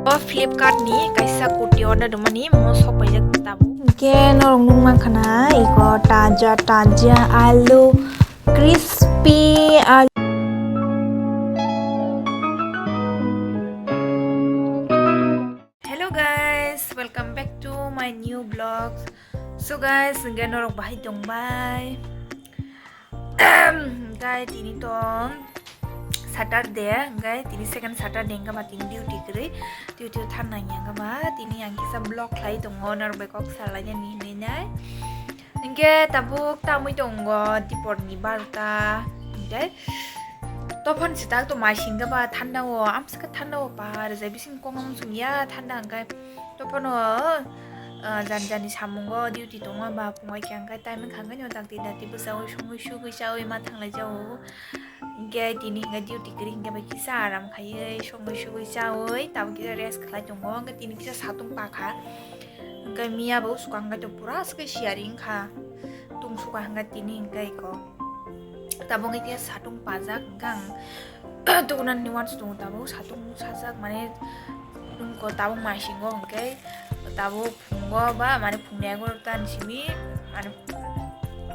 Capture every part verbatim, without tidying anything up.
O Flipkart ni kaisa kurti order rwmani mo sok paijak tabuk. Hingke norok nukmankha na iko taja taja alu, crispy alu. Hello guys, welcome back to my new vlogs. So guys, hingke norok bahai tongbai. Hingke tini tong Saturday, hingke tini second Saturday, hingke ba tini duty kwrwi, duty o thangnai hingke ba tini ang kisa vlog khlai tongo, norok bai kok salainani hinwi nai. Hingke tabuk tamwi tongo diporni barota, hingke tophon sitak to mai singke ba thanda o, amswkhe thanda o par jai bising kok no sungya thanda hingke. Tophano, ah, jani jani samungo duty tongo ba phungai khe hingke time wngkha hingke no dakti dakti bwchaui songui sugui chaui ma thanglai jao. Hingke tini hingke duty kwrwi hingke bai kisa aram khaiwi songui sugui chaui tabuk kisa rest khlai tongo hingke tini kisa satung pakha. Hingke miya bo swkang hingke to pura swkhe siyari wngkha. Tung sukha hingke tini hingke iko. Tabuk hingke kisa satung pajak hingke ang tukunan ni uansukhe tongo tabuk satung sajak mane nwng ko tabuk maisingo hingke tabuk phungo ba mane phungni agor tan simi mane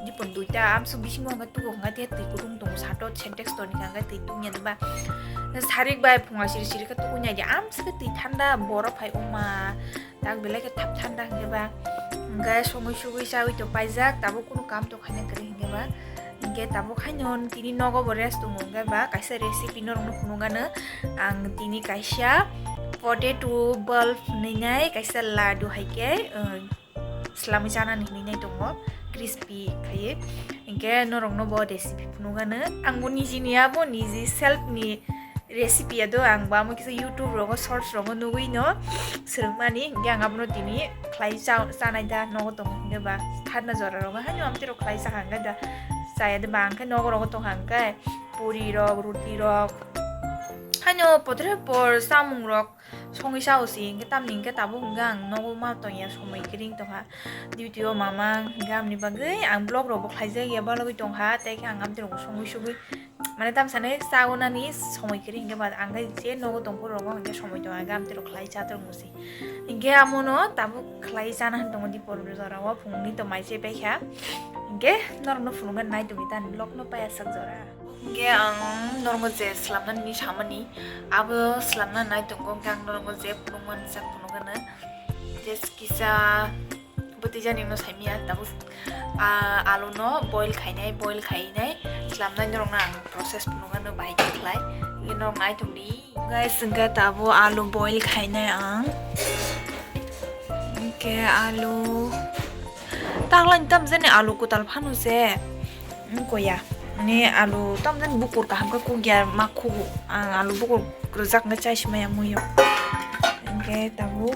dipon duita amsuk bisingo hingke tugo hingke tei twi kutung tongo sato Sintex toni hingke twi tungya ba sarik bai phunga siri siri khe tukunya di amsuk khe twi thanda borok hai wngma tak belai khe thap thanda hingke ba hingke songui sugui chaui to paijak tabuk kunu kam to khaina kwrwi hingke ba. Hingke tabuk haino tini nogo bo rest tongo hingke ba kaisa recipe norokno phunukgano ang tini kaisa potato bulb hinwi nai kaisa ladu hai khe, uh, swlamwi chanani hinwi nai tongo crispy khaiwi. Hingke norokno bo recipe phunukgano ang bo nijini abo niji self ni recipe ya do ang bo amo kisa YouTube rogo shorts rogo nugui no swrwngmani hingke ang abono tini khlai cha chanai da nogo tongo hingke ba thana jora rogo haino amtwi rok khlai cha hangke da chaya de ba hingke nogo rogo tong hangke puri rok ruti rok haino potre por samung rok songwi sao si hingke tamni hingke tabuk hingke ang nogo ma tongya somoi kering tongha. Duty o mamang hingke amni bagwi ang vlog rok bo khlaijak ya balogwi tongha tei khe ang amtwi rok songwi sugwi mane tamsani chaunani somoi kwrwi hingke ba ang khe je nogo tongphuru rogo hingke somoi tongo hingke amtwi rok khlai cha tongmusi hingke amono tabuk khlai chana hinwi tongo dipor jora o phungni to mai se paikha hingke norokno phunukgwi nai tongwi tani vlog no paiya sak jora hingke ang norokno je swlamnani samani abo swlamna nai tongo hingke ang norokno je phunukmani sak phunukgano je kisa. Bwtwi jani no saimya tabuk, ah, alu no boil khainai, boil khainai swlamnai norok no ang process phunukgano bahai khe khlai. Hingke norok nai tongdi. Guys, hingke tabuk alu boil khainai ang. Hingke alu taklai tam jani alu kwtal phano se. Wngkha ya. Ani alu tam jani bukur kaham khe kukya ma khugo. Ang alu bukur rwjak hingke chai simaya muiyo. Hingke tabuk.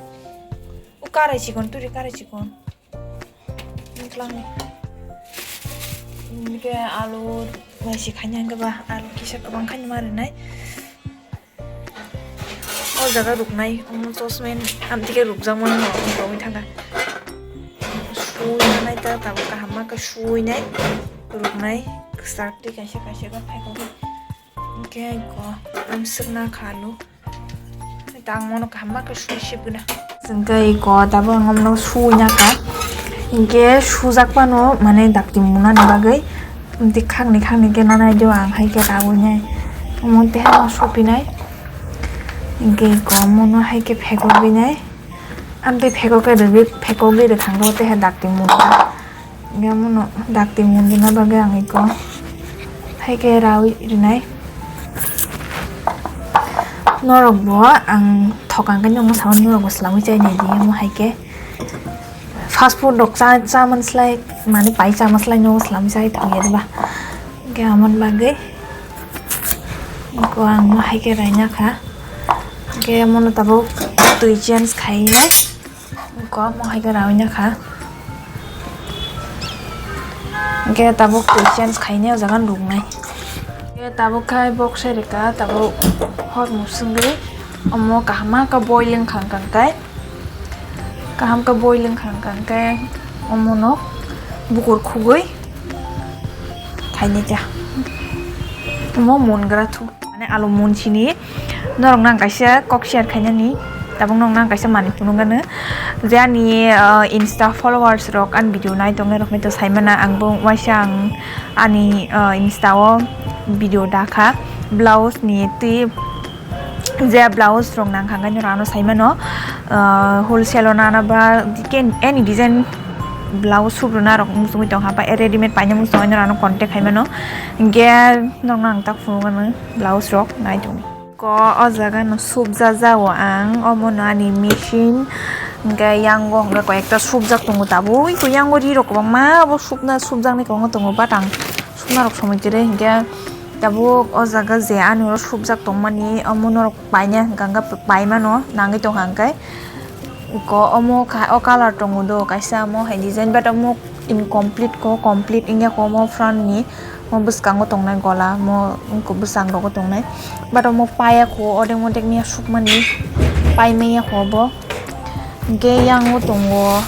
O karai chikon, turi karai chikon. Wngklang ni. Hingke alu naisi khaina hingke ba alu kisa kwbang khaini ma rinai. O jaga ruknai, omo chosmen amtike rukjakmani no wngwi thangkha. Suinai ta tabuk kaham ma khe suinai ruknai kwchak twi kaisa kaisa khe phaikok. Hingke ko amswkna kha alu. Tangmano kaham ma khe sui sibgwna. Hingke iko tabuk ang omno sui nakha. Hingke sujak pano mane dakti munani bagwi. Amtwi khakni khakni khe nanai do ang hai khe rawi nai. Omo teha ma supinai. Hingke iko omono hai khe phekogwi nai. Amtwi phekogwi rwgwi phekogwi rwkhango teha dakti muna. Hingke amono dakti mundina bagwi ang iko hai khe rawi rinai. Norok bo ang thokang khe nokno sao norok bo swlamwi chai nai di omo hai khe fast food rok cha chamani slai mane pai chama slai nogo swlamwi chai thangya diba hingke amoni bagwi iko ang mo hai khe raina kha hingke amono tabuk twi change khai nai. Ko mo hai khe rawi na kha. Hingke tabuk twi change khainai o jaga ruknai. Hingke tabuk khai bok sai rika tabuk hor musungwi omo kaham ma khe boiling kha hingkha hingke kaham khe boiling kha hingkha hingke omo no bukur khugwi khainai ta omo mun gra thu. Mane alu mun sini norok nang kaisa kok share khainani Tabuk nokno ang kaisa manwi phunukgano, je ani, ah, Insta followers rok ani video nai tongnai rokno to saimana, ang bo waisa ang ani, ah, Insta o video dakha blouse ni twi, je blouse rok nangkha hwnkhe norok ano saimano, ah, wholesale o nana ba any design blouse subruna rok muchungwi tongkha ba readymade paina muchungwi norok ano contact khaimano, hwnkhe nokno ang tak phunukgano blouse rok nai tongdi. Ko o jaga no subjak jago ang, omo no ani machine, hwnkhe yango hwnkhe koi ekta subjak tongo tabuk, iko yango ri rok kwbangma obo subna subjaknai kwbangma tongo, but ang subna rok somoi kwrwi hwnkhe tabuk o jaga je ani oro subjak tongmani omo norok paina hwnkha hwnkhe paimano nangwi tongkha hwnkhe. Iko omo kha-, o colour tongo do kaisa omo hai design, but omo incomplete ko, complete wngya ko omo front ni, omo bwskango tongnai gola, omo bwsang rogo tongnai, but omo paya ko, odek modek ni aswk mani pai manya ko obo. Hwnkhe yang o tongo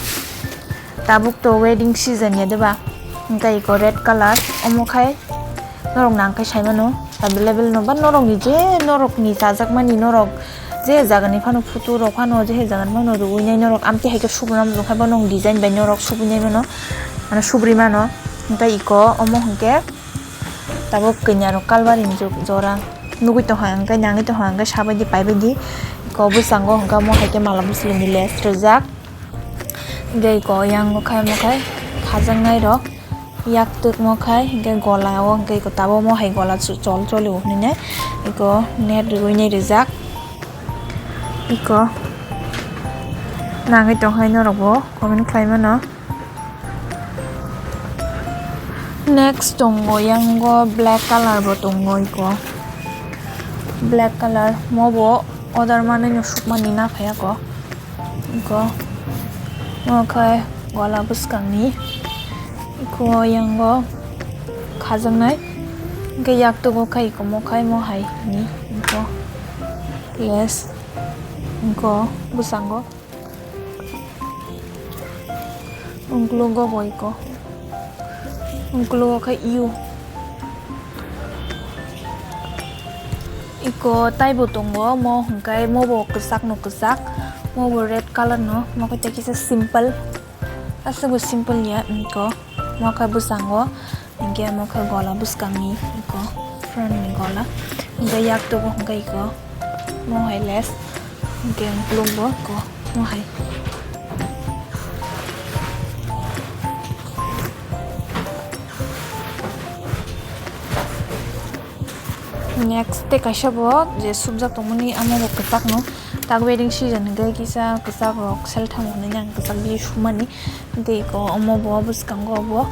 tabuk to wedding season ya deba, hwnkhe iko red colour omo khai. Norok nang khe sai mano available no, ba norok ni je norok ni chajakmani, norok je jaga ni phano photo rok phano, je jaga ni phano rwui nai, norok amtwi hai khe subuna muchung khe bo norok design bai norok subui nai mano, mane subri mano. Hwnkhe iko omo hwnkhe tabuk kanya rok kalbari ni jora nugui tongkha, hwnkhe nangui tongkha, hwnkhe sabaidi paibaidi iko bwskango hwnkhe omo hai khe mala bwswlwng ni lace rwjak. Hwnkhe iko yang o khai omo khai khajaknai rok. Yak twkmo khai hwnkhe gola o hwnkhe tabuk omo hai gola chol choli o hinwi nai iko net rwui nai rijak iko nangwi tong hai norok bo comment khlai mano. Next tongo yang o black colour bo tongo iko black colour mo bo order manwi no sukmani na phai ako. Iko, omo khe gola bwskangni, iko yango khajaknai, hwnkhe yaktugo khe iko mo khai mo hai ni, iko lace, iko bwskango, uklogo bo iko. Uklogo khe U. Iko taibo tongo, mo hwnkhe mo bo kwchak no kwchak, mo bo red colour no, mo khe tei kisa simple, aswk bo simple ya, iko mo khe bwskango, hwnkhe mo khe gola bwskangni, iko front ni gola, hwnkhe yaktugo hwnkhe iko. Mo hai lace, hwnkhe ang kulukgo ko, mo hai. Next tei kaisa bo je subjak tongmani, amo bo kwchak no, tak wedding season hwnkhe kisa kwchak rok seltham hwnwi ang kwchak bai sumani, tei ko omo bo bwskango bo.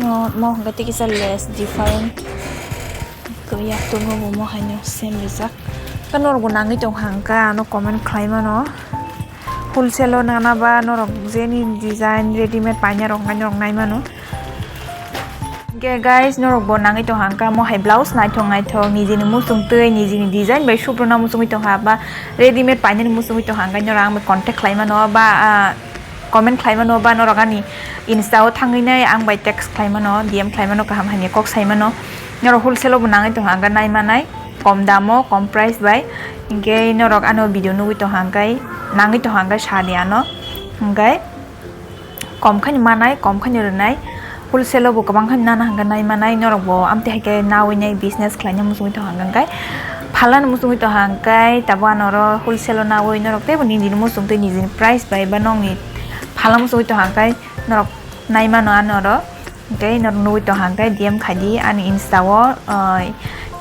Mo, mo hwnkhe tei kisa lace different. Ko yaktungo bo mo haino same rijak. Khe norokbo nangwi tongkha hwnkhe ano comment khlai mano. Wholesale o nana ba norok jeni design readymade paina rok hwnkhe norok nai mano. Hwnkhe guys, norokbo nangwi tongkha hwnkhe mo hai blouse naithok naithok nijini muchung twi nijini design bai subruna muchungwi tongkha ba readymade painani muchungwi tongkha hwnkhe norok ang bai contact khlai mano ba, ah, comment khlai mano ba norok ani Insta o thangwi nai ang bai text khlai mano, D M khlai mano, kaham hamya kok sai mano. Norok wholesale o bo nangwi tongkha hwnkhe nai manai, kom damo, kom price bai. Hwnkhe norok ano video nugwi tongkha hwnkhe, nangwi tongkha hwnkhe sa di ano. Hwnkhe kom khe ni manai, kom khe ni rwnai. Wholesale o bo kwbang khe nana hwnkhe nai manai, norok bo amtwi hai khe nawi nai business khlaina muchungwi tongkha hwnkhe, phalna muchungwi tongkha hwnkhe, tabuk ano oro wholesale o nawi norok teibo nini muchung tei nini price bai ba nokni phalna muchungwi tongkha hwnkhe norok nai mano ano oro. Hwnkhe norok nugwi tongkha hwnkhe D M khai di ani Insta o, ah,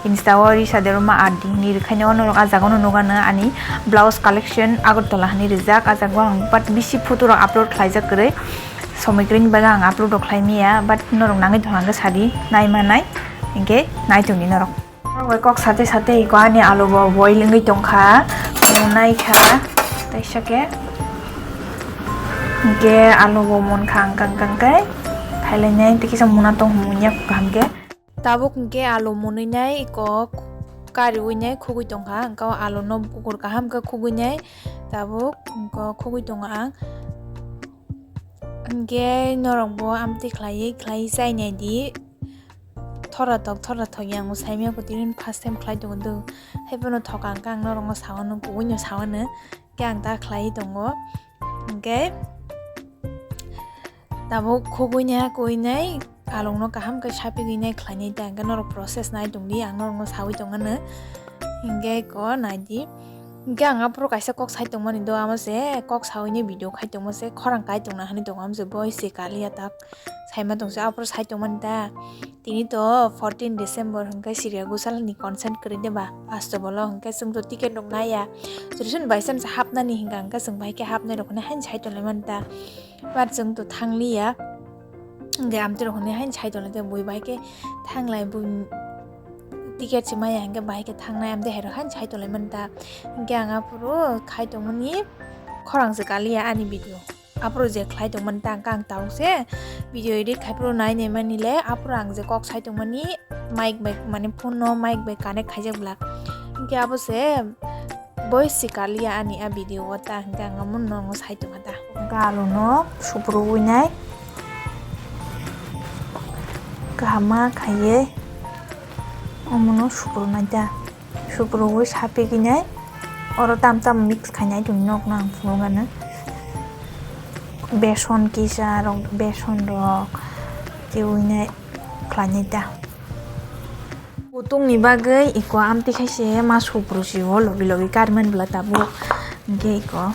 Insta o Risa Debbarma R D hinwi rwkhaino norok ah jaga o nukgano ani blouse collection Agartala hinwi rijak. Ah jaga o ang but bisi photo rok upload khlaijak kwrwi, somoi kwrwini bagwi ang upload rok khlai manya, but norok nangwi tongkha hwnkhe sadi nai manai, hwnkhe nai tongdi norok. Norok bai kok sate sate iko ani alu bo boil wngwi tongkha, munai kha, taisa khe hwnkhe alu bo munkha hwnkha hwnkha hwnkhe khailainai tei kisa muna tong munya kaham khe. Tabuk hwnkhe alu munwi nai iko kariwi nai khugwi tongkha, hwnkhe o alu no bukur kaham khe khugwi nai tabuk iko khugwi tongo ang. Hwnkhe norok bo amtwi khlaiwi khlaiwi chai nai di, Thora thok, thora thok yang bo saimaya ko tini first time khlai tongo do. Haiphano thoka hwnkhe ang norokno sao no, kubuino sao no. Khe ang ta khlai tongo. Hwnkhe tabuk khugui nai, kui nai, along no kaham khe sapigwi nai khlai nai ta. Hwnkhe norok process nai tong di, ang norokno saui tong ano. Hwnkhe ko nai di. Hwnkhe ang aphuru kaisa kok sai tongmani do, amo se kok saui ni video khai tongma se khorang kai tongna hinui tongo, amo se boy se kaliya tak saima tong se aphuru sai tongmani ta. Tini to fourteen December hwnkhe Shreya Ghoshal ni concert kwrwi de ba Astobol o, hwnkhe chwng to ticket rok naiya. Chwraisano by chance hapnani hwnkha hwnkhe chwng bai khe hapnai rok hinui haino sai tonglaimani ta. But chwng to thangliya. Hwnkhe amtwi rok hinui haino sai tonglai de, bui bai khe thanglai, bui ticket se maya hwnkhe bai khe thangnai, amtwi hai rok haino sai tonglaimani ta. Hwnkhe ang aphuru khai tongmani khorang se kaliya ani video. Aphuru je khlai tongmani ta hwnkhe ang tabuk se video edit khai phuru nai nai mani le, aphuru ang je kok sai tongmani mic bai, mane phone no mic bai connect khaijak bla. Hwnkhe abo se voice se kaliya ani a video o ta, hwnkhe ang amo no sai tongkha ta. Hwnkhe alu no suprubui nai kaham ma khaiye omo no suprunai ta. Suprubui sapigwi nai oro tam tam mix khainai tongwi nokno ang phunukgano. Beson kisa rok, beson rok twiwi nai khlainai ta. Kutung ni bagwi iko amtwi khaise ma supru si o logi logi karmani bwla tabuk. Hwnkhe iko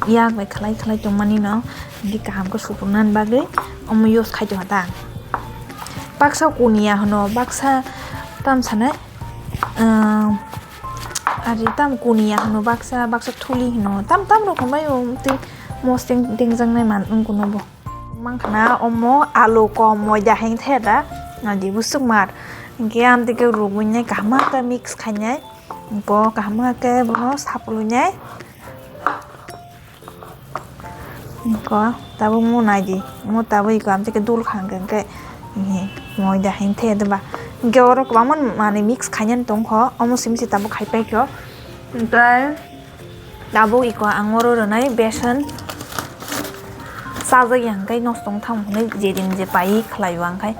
yak bai khlai khlai tongmani no hwnkhe kaham khe suprunani bagwi omo use khai tongkha ta. Baksa kuniya hwno, baksa tam sanai, ah, ari tam kuniya hwno, baksa, baksa thuli hwno, tam tam rokom bai o tei mosdeng dengjaknai man wngkha no bo. Mankha na omo alu kom moida heng the da, nadi busuk mar. Hwnkhe amtwi khe rugwi nai kaham khe mix khainai, bo kaham khe bono sapulwi nai. Iko tabuk mo nai di, mo tabuk iko amtwi khe dul kha hwnkhe, hwnkhe, moida hwnkhe the doba. Hwnkhe oro kwbangma manwi mix khainani tongkho, omo simi se tabuk khai paikho. Hwnkhe tabuk iko ang oro rwnai beson chajak ya hwnkhe nosto wng thang hwnwi je din je pai khlai o ang khai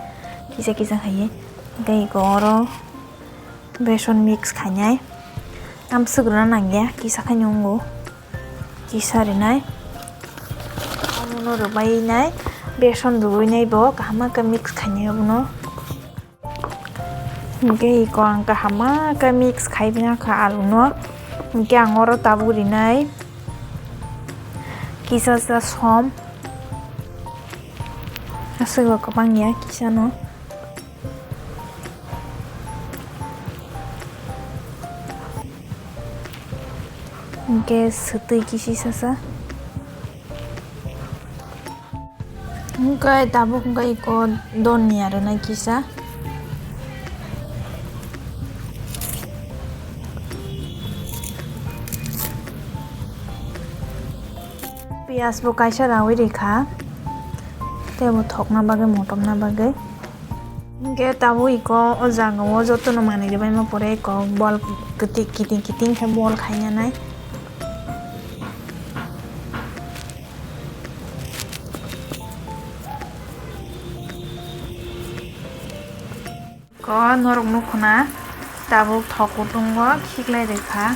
kisa kisa khaiwi. Hwnkhe iko oro beson mix khainai. Amswk rwna nangya, kisa khaino wngo. Kisa rinai. Omono rwbainai, beson rwbainai bo kaham khe mix khainai obono. Hwnkhe iko ang kaham khe mix khai bina kha alu no. Hwnkhe ang oro tabuk rinai kisa sa som. Aswk bo kwbang ya kisa no. Hwnkhe swtwi kisi sasa. Hwnkhe tabuk hwnkhe iko donni arwna kisa. Piyaj bo kaisa rawi rikha, tei bo thokna bagwi, motomna bagwi. Hwnkhe tabuk iko o jaga o jotono manwi rwbaima pore iko bol kwtwi kiting kiting khe bol khainanai. Ko norok nukho na, tabuk thok kutungo khiklai rikha.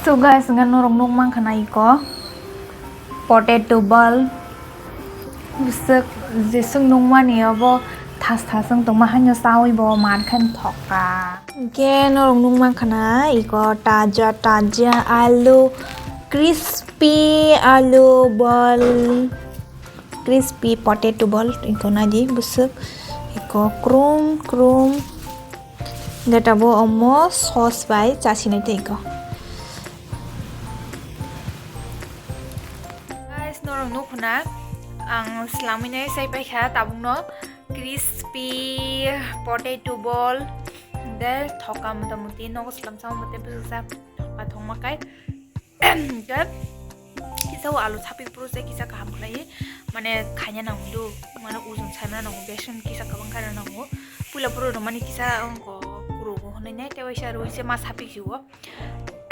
So guys, hwnkhe norok nukmankha na iko potato ball. Bwswk jeswk nungmani obo thas thas wng tongma haino chaui bo man khe thokha. Hwnkhe norok nungmankha na iko taja taja alu, crispy alu ball, crispy potato ball iko naidi bwswk iko krum krum. Hwnkhe tabuk omo sauce bai chasinai tei iko. Guys, norok nukho na, ang swlamwi nai chai paikha tabukno crispy potato ball. Hwnkhe thoka mota moti nogo swlam sama motwi bwswk sa thoka thongma kai. Hwnkhe kisa o alu sapik phuru se kisa kaham khlaiwi, mane khaina nango do, mane ujun saimana nango, beson kisa kwbang khaina nango. Puila phuru rwmani kisa wngkha kurugo hwnwi nai, tei waisa rwi se ma sapik si o.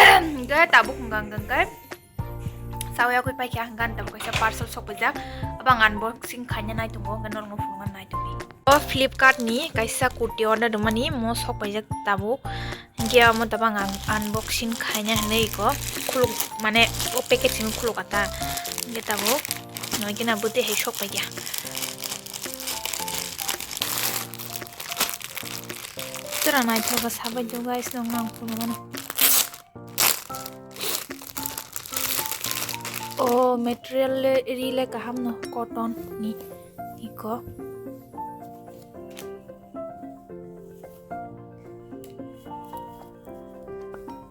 Hingke tabuk hingka hingka hingke sawi yakui paikha hingka tabuk kaisa parcel sokpaijak. Abang unboxing khaina naitongo hingke norokno phunukna naitongdi. O Flipkart ni kaisa kurti order rwmani mo sokpaijak tabuk. Hingke amo tabang ang unboxing khaina hinwi iko khuluk mane o packaging khuluk ata. Hingke tabuk noigena bwtwi hai sokpaikha. Tora naithogo sabai do guys, nokno ang phunukmano. O material le, ri le kaham no, cotton ni iko.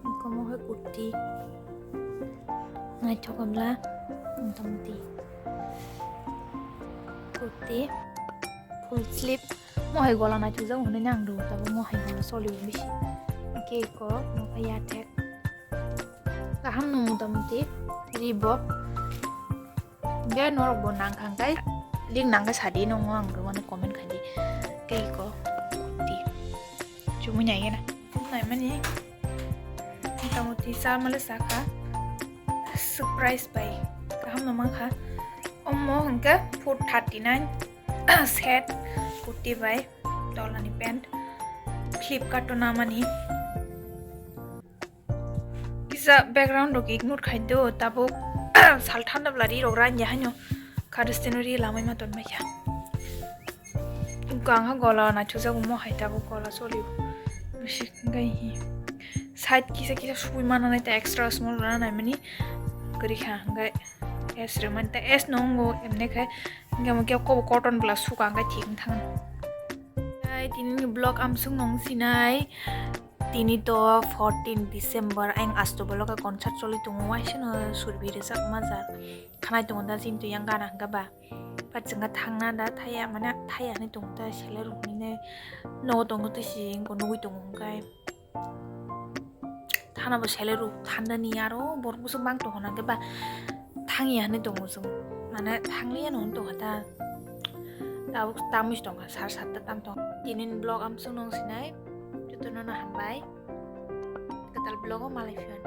Iko mo hai kurti. Naithok wngla, motamoti. Kurti, full sleeve. Mo hai gola naithokjak hwnwi nang rw, tabuk mo hai gola solio bisi. Hingke iko, mo hai ya thek. Kaham no motamoti, Reebok. Hingke norok bo nang kha hingke, link nang khe sadi nongo ang rwmani comment khaidi. Hingke iko, kurti. Chumui nai gana. Naimani, motamoti sa male sakha. Surprise bai. Kaham no mankha. Omo hingke four thirty nine. Set kurti bai tolani pant Flipkart o namani. Kisa background rok ignore khai do, tabuk sal thanda bwla ri rok ranya haino kha rwsteno ri lamai ma ton mai kha. Gangha gola naithokjago mo hai tabuk gola solio. Bisi hingkai hi side kisa kisa sui mana nai ta extra small rana naimani kwrwi kha hingkai. S rwmani ta S no wngo, emne khe hingke mo khe kobo cotton bwla suka hingke thik wng thang. Ai, tini ni vlog amsung nung sinai. Tini to fourteen December, ayang asto bolo khe concert choli tongo, waisa no surbi rijak ma jak khanai tongo da, chini to yang gana hingke ba. Pat chwngkha thangna da thaya, mane thaya hinui tongo ta, selai rok hinui nogo tongo twi si wngkha nugui tongo hingke. Thana bo selai rok thanda ni aro borok bwswk bang tongo hwnba khe ba thangya hinui tongo chwng, mane thangliya no hwn tongkha ta. Tabuk tamwi se tongkha, sar satta tam tong. Tini ni vlog amsung nung sinai, jotono no hambai. Kwtal vlog o malai phiyo.